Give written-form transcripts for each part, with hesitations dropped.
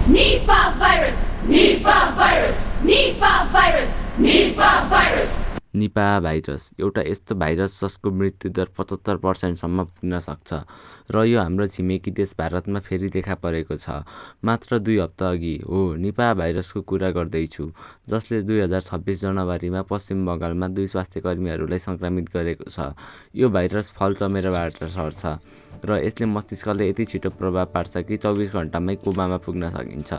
Nipah virus, Nipah virus, Nipah virus, Nipah virus. Nipah virus एउटा यस्तो virus जसको मृत्युदर 75% सम्म पुग्न सक्छ र यो हाम्रो छिमेकी देश भारतमा फेरि देखा परेको छ। मात्र 2 हप्ता अघि हो निपाह भाइरसको कुरा गर्दैछु, जसले 2026 जनवरीमा पश्चिम बङ्गालमा 2 स्वास्थ्यकर्मीहरूलाई सङ्क्रमित गरेको छ। यो भाइरस फल चमेराबाट सर्छ र यसले मस्तिष्कलाई यति छिटो प्रभाव पार्छ कि 24 घण्टामै कोमामा पुग्न सकिन्छ।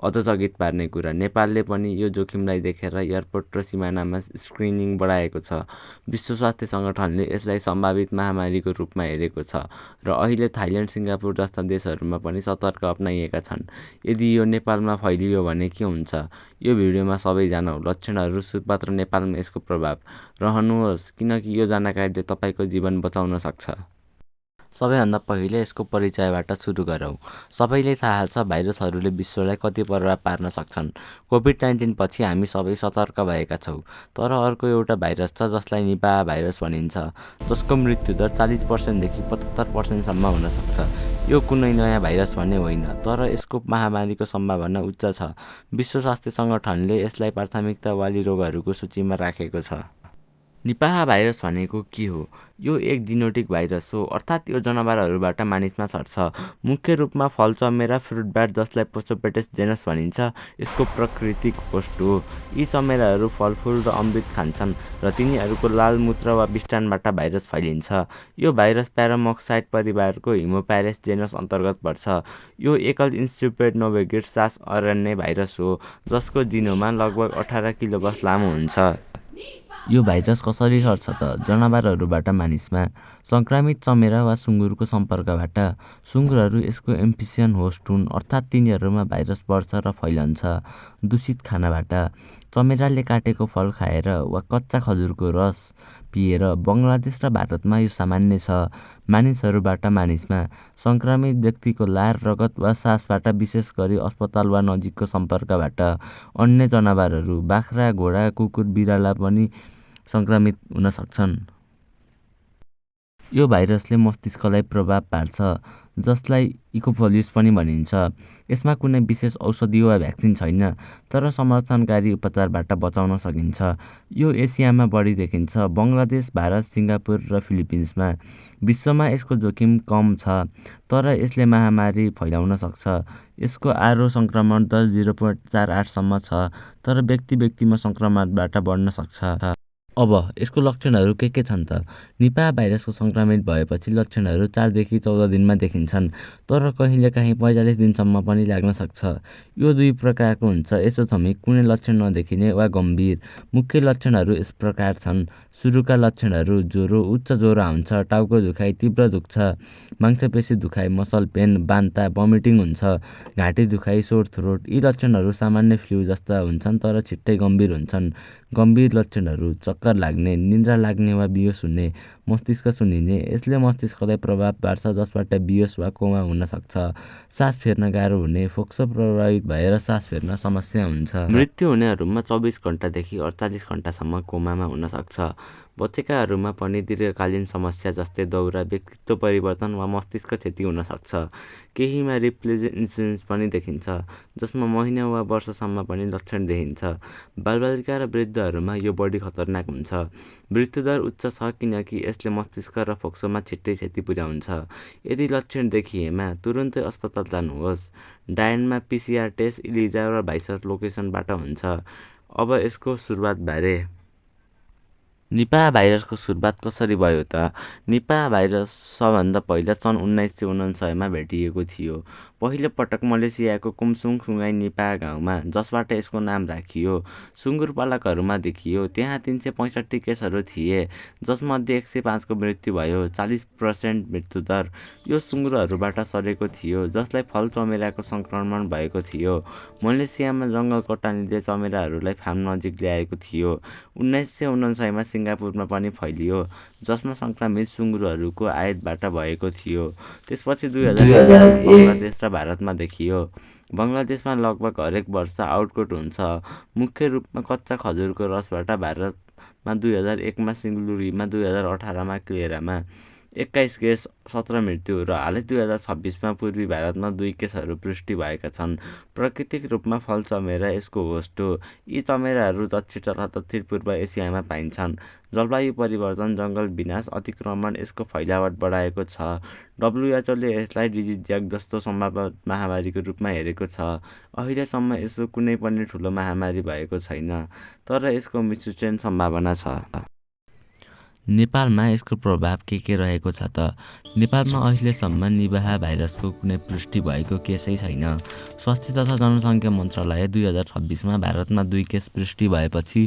अझ चकित पार्ने कुरा, नेपालले पनि यो जोखिमलाई देखेर एयरपोर्ट र सिमानामा स्क्रिनिङ बढाएको छ। विश्व स्वास्थ्य सङ्गठनले यसलाई सम्भावित महामारीको रूपमा हेरेको छ र अहिले थाइल्यान्ड, सिङ्गापुर जस्ता देशहरूमा पनि सतर्क अपनाइएका छन्। यदि यो नेपालमा फैलियो भने के हुन्छ? यो भिडियोमा सबै जानौँ। लक्षणहरू, सुत्पात र नेपालमा यसको प्रभाव। रहनुहोस्, किनकि यो जानकारीले तपाईँको जीवन बचाउन सक्छ। सबैभन्दा पहिले यसको परिचयबाट सुरु गरौँ। सबैले थाहा छ भाइरसहरूले विश्वलाई कति प्रभाव पार्न सक्छन्। कोभिड-19 पछि हामी सबै सतर्क भएका छौँ। तर अर्को एउटा भाइरस छ जसलाई निपाह भाइरस भनिन्छ, जसको मृत्युदर 40% देखि 75% सम्म हुन सक्छ। यो कुनै नयाँ भाइरस भने होइन, तर यसको महामारीको सम्भावना उच्च छ। विश्व स्वास्थ्य सङ्गठनले यसलाई प्राथमिकतावाली रोगहरूको सूचीमा राखेको छ। निपाह भाइरस भनेको के हो? यो एक जिनोटिक भाइरस हो, अर्थात् यो जनावरहरूबाट मानिसमा सर्छ। मुख्य रूपमा फल चमेरा, फ्रुट ब्याट, जसलाई प्रोसोपेटेस जेनस भनिन्छ, यसको प्राकृतिक होस्ट हो। यी चमेराहरू फलफुल र अमृत खान्छन् र तिनीहरूको लाल मूत्र वा विष्टानबाट भाइरस फैलिन्छ। यो भाइरस प्यारामोक्साइड परिवारको हिमोप्यारेस जेनस अन्तर्गत पर्छ। यो एकल इन्स्टिप्टेनोभेगिड सास आरएनए भाइरस हो, जसको जिनोममा लगभग 18 किलोबस लामो हुन्छ। यो भाइरस कसरी सर्छ त? जनावरहरूबाट मानिसमा। सङ्क्रमित चमेरा वा सुँगुरको सम्पर्कबाट। सुँगुरहरू यसको एम्फिसियन होस्ट हुन्, अर्थात् तिनीहरूमा भाइरस बढ्छ र फैलन्छ। दूषित खानाबाट। चमेराले काटेको फल खाएर वा कच्चा खजुरको रस पिएर। बङ्गलादेश र भारतमा यो सामान्य छ। मानिसहरूबाट मानिसमा। सङ्क्रमित व्यक्तिको लार, रगत वा सासबाट, विशेष गरी अस्पताल वा नजिकको सम्पर्कबाट। अन्य जनावरहरू, बाख्रा, घोडा, कुकुर, बिराला पनि सङ्क्रमित हुन सक्छन्। यो भाइरसले मस्तिष्कलाई प्रभाव पार्छ, जसलाई इकोफोलिस पनि भनिन्छ। यसमा कुनै विशेष औषधि वा भ्याक्सिन छैन, तर समर्थनकारी उपचारबाट बचाउन सकिन्छ। यो एसियामा बढी देखिन्छ, बङ्गलादेश, भारत, सिङ्गापुर र फिलिपिन्समा। विश्वमा यसको जोखिम कम छ, तर यसले महामारी फैलाउन सक्छ। यसको आरो सङ्क्रमण दर 0.48 सम्म छ, तर व्यक्तिमा सङ्क्रमणबाट बढ्न सक्छ। अब यसको लक्षणहरू के छन् त? निपाह भाइरसको सङ्क्रमित भएपछि लक्षणहरू 4 देखि 14 दिनमा देखिन्छन्, तर कहिलेकाहीँ 45 दिनसम्म पनि लाग्न सक्छ। यो 2 प्रकारको हुन्छ, एसिम्प्टोमिक, कुनै लक्षण नदेखिने, वा गम्भीर। मुख्य लक्षणहरू यस प्रकार छन्। सुरुका लक्षणहरू: ज्वरो, उच्च ज्वरो आउँछ, टाउको दुखाइ, तीव्र दुख्छ, मांसपेशी दुखाइ, मसल पेन, बान्ता, भमिटिङ हुन्छ, घाँटी दुखाइ, सोर थ्रोट। यी लक्षणहरू सामान्य फ्लू जस्ता हुन्छन्, तर छिट्टै गम्भीर हुन्छन्। गम्भीर लक्षणहरू: चक्कर लाग्ने, निद्रा लाग्ने वा बिहोस हुने, मस्तिष्क सुन्निने। यसले मस्तिष्कलाई प्रभाव पार्छ, जसबाट बिहोस वा कोमा हुन सक्छ। सास फेर्न गाह्रो हुने, फोक्सो प्रभावित भएर सास फेर्न समस्या हुन्छ। मृत्यु हुनेहरूमा 24 घण्टादेखि 48 घण्टासम्म कोमामा हुन सक्छ। बचेकाहरूमा पनि दीर्घकालीन समस्या जस्तै दौरा, व्यक्तित्व परिवर्तन वा मस्तिष्क क्षति हुन सक्छ। केहीमा रिप्लेक्स पनि देखिन्छ, जसमा महिना वा वर्षसम्म पनि लक्षण देखिन्छ। बालबालिका र वृद्धहरूमा यो बढी खतरनाक हुन्छ। मृत्युदर उच्च छ किनकि यसले मस्तिष्क र फोक्सोमा छिट्टै क्षति पुर्याउँछ। यदि लक्षण देखिएमा तुरुन्तै अस्पताल जानुहोस्। डायनमा पिसिआर टेस्ट इलिजा र भाइसर लोकेसनबाट हुन्छ। अब यसको सुरुवातबारे। निपाह भाइरसको सुरुवात कसरी भयो त? निपाह भाइरस सबभन्दा पहिला सन् 1999 मा भेटिएको थियो। पहिलो पटक मलेसियाको कुमसुङ सुङ्गाई निपाह गाउँमा, जसबाट यसको नाम राखियो, सुँगुर पालकहरूमा देखियो। त्यहाँ 365 केसहरू थिए, जसमध्ये 105 को मृत्यु भयो, 40% मृत्युदर। यो सुँगुरहरूबाट सरेको थियो, जसलाई फल चमेराको सङ्क्रमण भएको थियो। मलेसियामा जङ्गल कटानीले चमेराहरूलाई फार्म नजिक ल्याएको थियो। 1999 मा सिङ्गापुरमा पनि फैलियो, जसमा सङ्क्रमित सुँगुरहरूको आयातबाट भएको थियो। त्यसपछि 2001 बङ्गलादेश र भारतमा देखियो। बङ्गलादेशमा लगभग हरेक वर्ष आउटब्रेक हुन्छ, मुख्य रूपमा कच्चा खजुरको रसबाट। भारतमा 2001 मा सिलगढीमा, 2018 मा केरलमा। 21 केस 17 मृत्यु र हालै 2026मा पूर्वी भारतमा 2 केसहरू पुष्टि भएका छन्। प्राकृतिक रूपमा फल चमेरा यसको होस्ट हो। यी चमेराहरू दक्षिण तथा दक्षिण पूर्व एसियामा पाइन्छन्। जलवायु परिवर्तन, जङ्गल विनाश, अतिक्रमण यसको फैलावट बढाएको छ। डब्ल्युएचओले यसलाई डिजिज्याक जस्तो सम्भावित महामारीको रूपमा हेरेको छ। अहिलेसम्म यसो कुनै पनि ठुलो महामारी भएको छैन, तर यसको म्युटेसन सम्भावना छ। नेपालमा यसको प्रभाव के रहेको छ त? नेपालमा अहिलेसम्म निपाह भाइरसको कुनै पुष्टि भएको केसै छैन। स्वास्थ्य तथा जनसङ्ख्या मन्त्रालय 2026मा भारतमा 2 केस पुष्टि भएपछि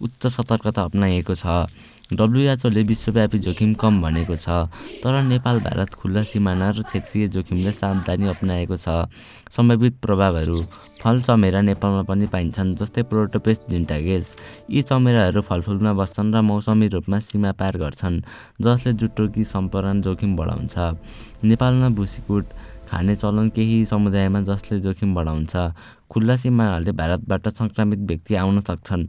उच्च सतर्कता अपनाइएको छ। डब्ल्युएचओले विश्वव्यापी जोखिम कम भनेको छ, तर नेपाल भारत खुल्ला सिमाना र क्षेत्रीय जोखिमले सावधानी अपनाएको छ। सम्भावित प्रभावहरू: फल चमेरा नेपालमा पनि पाइन्छन्, जस्तै प्रोटोपेस जिन्टाकेस। यी चमेराहरू फलफुलमा बस्छन् र मौसमी रूपमा सीमा पार गर्छन्, जसले जुटोकी सम्परण जोखिम बढाउँछ। नेपालमा भुसीकुट खाने चलन केही समुदायमा जसले जोखिम बढाउँछ। खुल्ला सीमाहरूले भारतबाट सङ्क्रमित व्यक्ति आउन सक्छन्।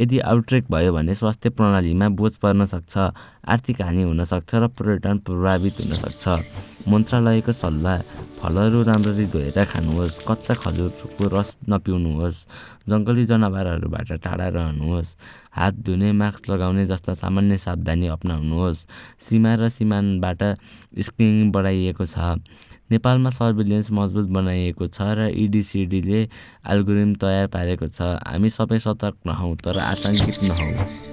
यदि आउटब्रेक भयो भने स्वास्थ्य प्रणालीमा बोझ पर्न सक्छ, आर्थिक हानि हुन सक्छ र पर्यटन प्रभावित हुन सक्छ। मन्त्रालयको सल्लाह: फलहरू राम्ररी धोएर खानुहोस्, कच्चा खजुरको रस नपिउनुहोस्, जङ्गली जनावरहरूबाट टाढा रहनुहोस्, हात धुने, मास्क लगाउने जस्ता सामान्य सावधानी अपनाउनुहोस्। सीमा र सिमानाबाट स्क्रिनिङ बढाइएको छ। नेपालमा सर्भिलेन्स मजबुत बनाइएको छ र इडिसिडीले एल्गोरिदम तयार पारेको छ। हामी सबै सतर्क रहौँ, तर आतङ्कित नहौँ।